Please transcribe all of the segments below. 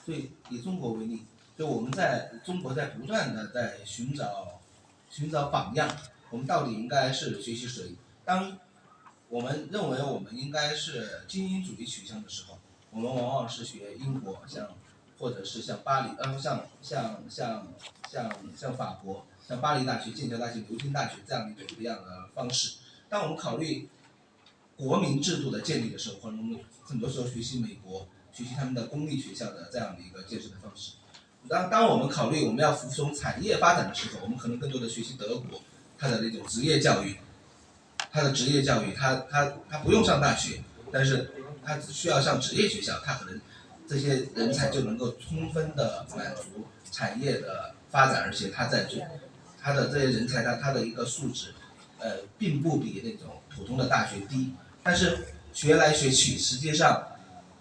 所以以中国为例，就我们在中国在不断的在寻找寻找榜样，我们到底应该是学习谁？当我们认为我们应该是精英主义取向的时候，我们往往是学英国，像或者是像巴黎，呃，像像像像像法国，像巴黎大学、剑桥大学、牛津大学这样的一种一样的方式。当我们考虑国民制度的建立的时候，可能我们很多时候学习美国，学习他们的公立学校的这样的一个建设的方式。当当我们考虑我们要服从产业发展的时候，我们可能更多的学习德国，它的那种职业教育，它的职业教育，它它它不用上大学，但是它只需要上职业学校，它可能这些人才就能够充分的满足产业的发展，而且它在这它的这些人才，它它的一个素质，呃，并不比那种普通的大学低。但是学来学去，实际上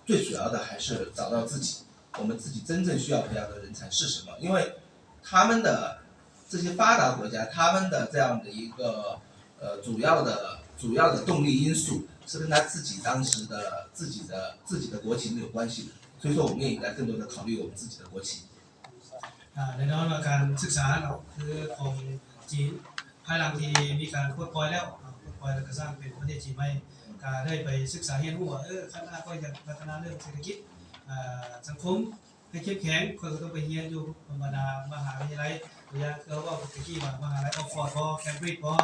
最主要的还是找到自己，我们自己真正需要培养的人才是什么？因为他们的这些发达国家，他们的这样的一个呃主要的主要的动力因素是跟他自己当时的自己的自己的国情有关系的。所以说，我们也应该更多的考虑我们自己的国情。 ອ່າ ແນ່ນອນວ່າການສຶກສາເນາະ ຄືຂອງຈີນ ພາຍຫຼັງທີ່ມີການປົດປ່ອຍແລ້ວເນາະ ປົດປ່ອຍແລ້ວກໍສ້າງເປັນປະເທດຈີນໃໝ່ ກໍໄດ້ໄປສຶກສາຮຽນຮູ້ວ່າ ເອີ ຄັນຖ້າຂ້ອຍຢາກພັດທະນາເລື່ອງເສດຖະກິດ ອ່າ ສັງຄົມໃຫ້ເຂັ້ມແຂງ ຂ້ອຍກໍຕ້ອງໄປຮຽນຢູ່ບັນດາມະຫາວິທະຍາໄລ ຕົວຢ່າງຄືເວົ້າຕະກີ້ວ່າ ມະຫາໄລອອກຟອດບໍ ເຄມບຣິດບໍ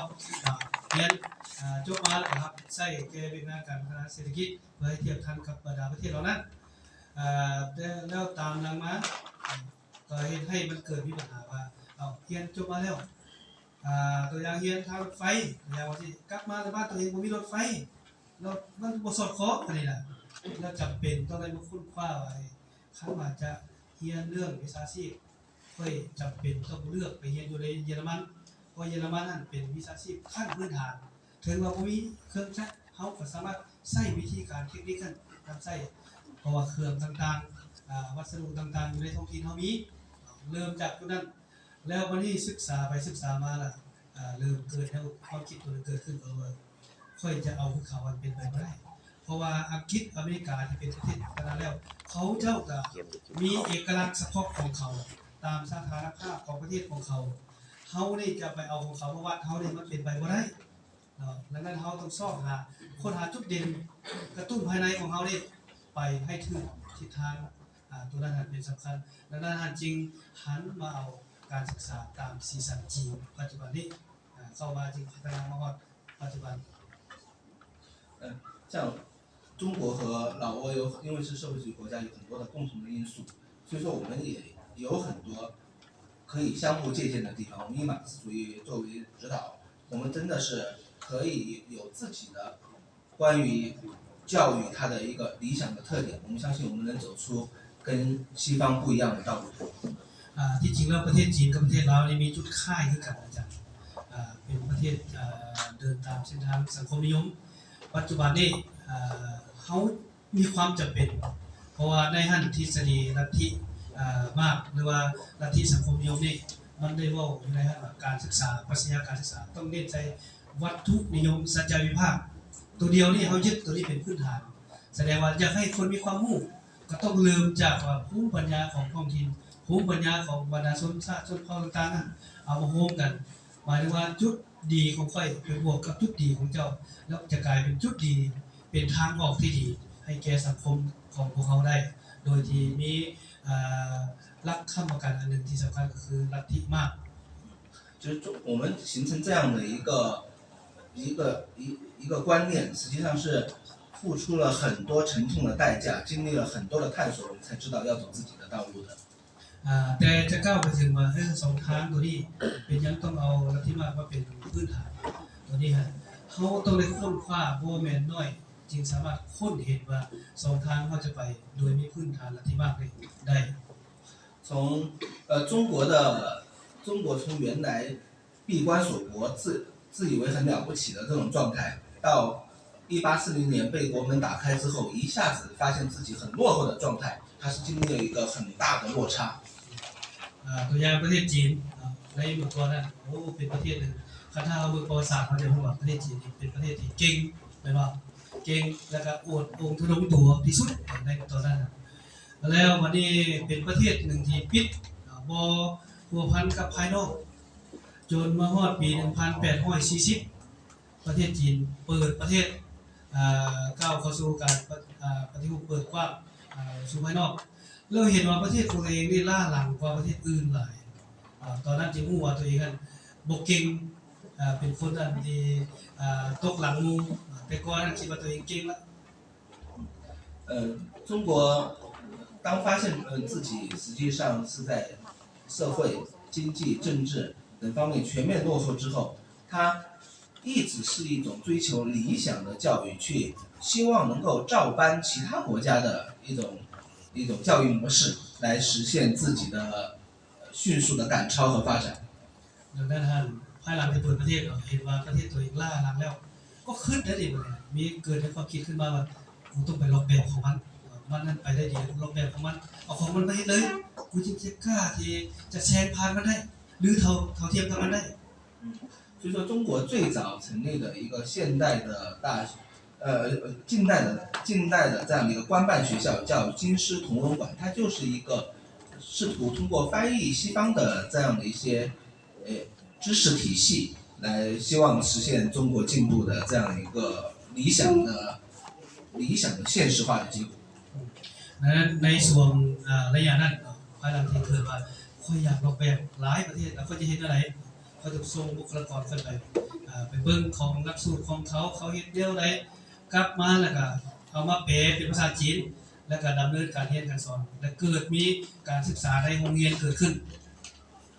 ອ່າ ຮຽນ ອ່າ ຈົບມາແລ້ວກໍຮັບໃຊ້ແກ່ວຽກງານການພັດທະນາເສດຖະກິດ ເພື່ອໃຫ້ທຽບທັນກັບບັນດາປະເທດເຫຼົ່ານັ້ນ. ເອີ ແຕ່ແລ້ວຕາມຫຼັງມາ ກໍເຮັດໃຫ້ມັນເກີດມີບັນຫາວ່າ ເອົາ ຮຽນຈົບມາແລ້ວ ອ່າ ຕົວຢ່າງຮຽນທາງລົດໄຟ ຕົວຢ່າງວ່າຊີ້ ກັບມາໃນບ້ານຕົວເອງບໍ່ມີລົດໄຟ ແລ້ວມັນບໍ່ສອດຄ່ອງ ອັນນີ້ນະ ແລ້ວຈຳເປັນຕ້ອງໄດ້ມາຄົ້ນຄວ້າວ່າ ຄັນວ່າຈະຮຽນເລື່ອງວິຊາຊີບ ຂ້ອຍຈຳເປັນຕ້ອງເລືອກໄປຮຽນຢູ່ໃນເຢຍລະມັນ ເພາະເຢຍລະມັນຫັ້ນເປັນວິຊາຊີບຂັ້ນພື້ນຖານ ເຖິງວ່າບໍ່ມີເຄື່ອງຈັກ ເຮົາກໍສາມາດໃຊ້ວິທີການເທັກນິກນັ້ນນຳໃຊ້ ເພາະວ່າເຄື່ອງຕ່າງໆ ອາ ວັດສະດຸຕ່າງໆ ຢູ່ໃນທ້ອງຖິ່ນເຮົາມີ ເລີ່ມຈາກຈຸດນັ້ນ ແລ້ວບັດນີ້ສຶກສາໄປສຶກສາມາລະ ອາ ເລີ່ມເກີດແນວຄວາມຄິດຕົວໜຶ່ງເກີດຂຶ້ນ ກໍຄືວ່າ ຂ້ອຍຈະເອົາຄືເຂົາ ມັນເປັນໄປບໍ່ໄດ້ ເພາະວ່າອັງກິດ ອາເມລິກາ ທີ່ເປັນປະເທດພັດທະນາແລ້ວ ເຂົາເຈົ້າກໍມີເອກະລັກສະເພາະຂອງເຂົາ ຕາມສະຖານະພາບຂອງປະເທດຂອງເຂົາ ເຮົານີ້ຈະໄປເອົາຂອງເຂົາມາວັດເຮົານີ້ ມັນເປັນໄປບໍ່ໄດ້ເນາະ. ດັ່ງນັ້ນເຮົາຕ້ອງຊອກຫາ ຄົ້ນຫາຈຸດເດັ່ນ ກະຕຸ້ນພາຍໃນຂອງເຮົານີ້ ໄປໃຫ້ຖືກທິດທາງ ອາ ຕົວນັ້ນຫັ້ນເປັນສຳຄັນ. ດັ່ງນັ້ນຫັ້ນຈຶ່ງຫັນມາເອົາການສຶກສາຕາມສີສັນຈີນປັດຈຸບັນນີ້ ອາ ເຂົ້າມາຈຶ່ງພັດທະນາມາຮອດປັດຈຸບັນ. ເອີ ເຈົ້າ 中国和老挝有，因为是社会主义国家，有很多的共同的因素，所以说我们也有很多可以相互借鉴的地方。我们以马克思主义作为指导，我们真的是可以有自己的关于教育它的一个理想的特点，我们相信我们能走出跟西方不一样的道路。 ອ່າ ທີ່ຈິງແລ້ວປະເທດຈີນກັບປະເທດລາວນີ້ມີຈຸດຄ້າຍຄືກັນອາຈານ ອ່າ ເປັນປະເທດ ອ່າ ເດີນຕາມເສັ້ນທາງສັງຄົມນິຍົມ. ປັດຈຸບັນນີ້ ອ່າ ເຮົາມີຄວາມຈຳເປັນ ເພາະວ່າໃນຫັ້ນທິດສະດີລັດທິ ອ່າ ມາກ ຫຼືວ່າລັດທິສັງຄົມນິຍົມນີ້ ມັນໄດ້ເວົ້າຢູ່ໃນຫັ້ນວ່າ ການສຶກສາ ປັດຊະຍາການສຶກສາ ຕ້ອງເນັ້ນໃສ່ວັດຖຸນິຍົມ ສັດຈະວິພາກ ໂຕດຽວນີ້ ເຮົາຍຶດໂຕນີ້ເປັນພື້ນຖານ. ສະແດງວ່າຢາກໃຫ້ຄົນມີຄວາມຮູ້ ກໍຕ້ອງເລີ່ມຈາກວ່າພູມປັນຍາຂອງທ້ອງຖິ່ນ ພູມປັນຍາຂອງບັນດາຊົນຊາດຊົນເຜົ່າຕ່າງໆນັ້ນ ເອົາມາໂຮມກັນ ໝາຍເຖິງວ່າຈຸດດີຂອງຂ້ອຍໄປບວກກັບຈຸດດີຂອງເຈົ້າ ແລ້ວຈະກາຍເປັນຈຸດດີ ເປັນທາງອອກທີ່ດີໃຫ້ແກ່ສັງຄົມຂອງພວກເຮົາໄດ້ ໂດຍທີ່ມີ ເອີ ຫຼັກຄ້ຳປະກັນອັນໜຶ່ງທີ່ສຳຄັນກໍຄືລັດທິມາກ. 就是中，我们形成这样的一个，一个，一，一个观念，实际上是付出了很多沉痛的代价，经历了很多的探索，我们才知道要走自己的道路的。 ອ່າ ແຕ່ຈະກ່າວໄປເຖິງວ່າ ເອີ ສອງທາງໂຕນີ້ ເປັນຫຍັງຕ້ອງເອົາລັດທິມາກມາເປັນພື້ນຖານໂຕນີ້ຫັ້ນ ເຮົາຕ້ອງໄດ້ຄົ້ນຄວ້າບໍ່ແມ່ນໜ້ອຍ ຈຶ່ງສາມາດຄົ້ນເຫັນວ່າສອງທາງເຮົາຈະໄປໂດຍມີພື້ນຖານລັດທິມາກນີ້ໄດ້. 从，呃，中国的，中国从原来闭关锁国，自，自以为很了不起的这种状态，到一八四零年被国门打开之后，一下子发现自己很落后的状态，它是经历了一个很大的落差。 ອ່າ ຕົວຢ່າງປະເທດຈີນເນາະ ໃນເມື່ອກ່ອນນັ້ນ ໂອ້ ເປັນປະເທດໜຶ່ງ ຄັນຖ້າເຮົາເບິ່ງປະຫວັດສາດ ເຮົາຈະຮູ້ວ່າປະເທດຈີນນີ້ເປັນປະເທດທີ່ເກັ່ງ ແມ່ນບໍ່? ເກັ່ງ ແລ້ວກໍອວດອົງທະນົງຕົວທີ່ສຸດໃນຕອນນັ້ນ. ແລ້ວບັດນີ້ເປັນປະເທດໜຶ່ງທີ່ປິດ ບໍ່ພົວພັນກັບພາຍນອກ ຈົນມາຮອດປີໜຶ່ງພັນແປດຮ້ອຍສີ່ສິບ ປະເທດຈີນເປີດປະເທດ ອາ ກ້າວເຂົ້າສູ່ການປະ ອາ ປະຕິຮູບເປີດກວ້າງ ອາ ສູ່ພາຍນອກ ແລ້ວເຫັນວ່າປະເທດຂອງຕົວເອງນີ້ລ້າຫຼັງກວ່າປະເທດອື່ນຫຼາຍ. ອາ ຕອນນັ້ນຈຶ່ງຮູ້ວ່າຕົວເອງນັ້ນບໍ່ເກັ່ງ ອາ ເປັນຄົນອັນທີ່ ອາ ຕົກຫຼັງໝູ່ ແຕ່ກ່ອນນັ້ນຄິດວ່າຕົວເອງເກັ່ງລະ. 呃，中国当发现呃自己实际上是在社会、经济、政治等方面全面落后之后，他一直是一种追求理想的教育，去希望能够照搬其他国家的一种一种教育模式，来实现自己的迅速的赶超和发展。 ດັ່ງນັ້ນຫັ້ນ ພາຍຫຼັງທີ່ເປີດປະເທດເນາະ ເຫັນວ່າປະເທດຕົວເອງລ້າຫຼັງແລ້ວ ກໍຄິດໄດ້ເດ ບັດນີ້ມີເກີດໃນຄວາມຄິດຂຶ້ນມາວ່າ ກູຕ້ອງໄປລອກແບບຂອງມັນ ມັນນັ້ນໄປໄດ້ດີ ກູລອກແບບຂອງມັນ ເອົາຂອງມັນມາເຮັດເລີຍ ກູຈຶ່ງຈະກ້າທີ່ຈະແຊງຜ່ານມັນໄດ້ ຫຼືເທົ່າເທົ່າທຽມກັບມັນໄດ້. 所以说，中国最早成立的一个现代的大学，呃，近代的近代的这样的一个官办学校叫京师同文馆，它就是一个试图通过翻译西方的这样的一些呃知识体系，来希望实现中国进步的这样一个理想的理想的现实化的结果。ໃນໃນຊ່ວງໄລຍະນັ້ນ ພາຍຫຼັງທີ່ເກີດວ່າ ຂ້ອຍຢາກອອກແບບຫຼາຍປະເທດ ແລ້ວຂ້ອຍຈະເຮັດແນວໃດ ຂ້ອຍຕ້ອງສົ່ງບຸກຄະລາກອນຂ້ອຍໄປ ໄປເບິ່ງຂອງຫຼັກສູດຂອງເຂົາ ເຂົາເຮັດແນວໃດ ກັບມາແລ້ວກະເອົາມາແປເປັນພາສາຈີນ ແລ້ວກະດຳເນີນການຮຽນການສອນ ແລະເກີດມີການສຶກສາໃນໂຮງຮຽນເກີດຂຶ້ນ.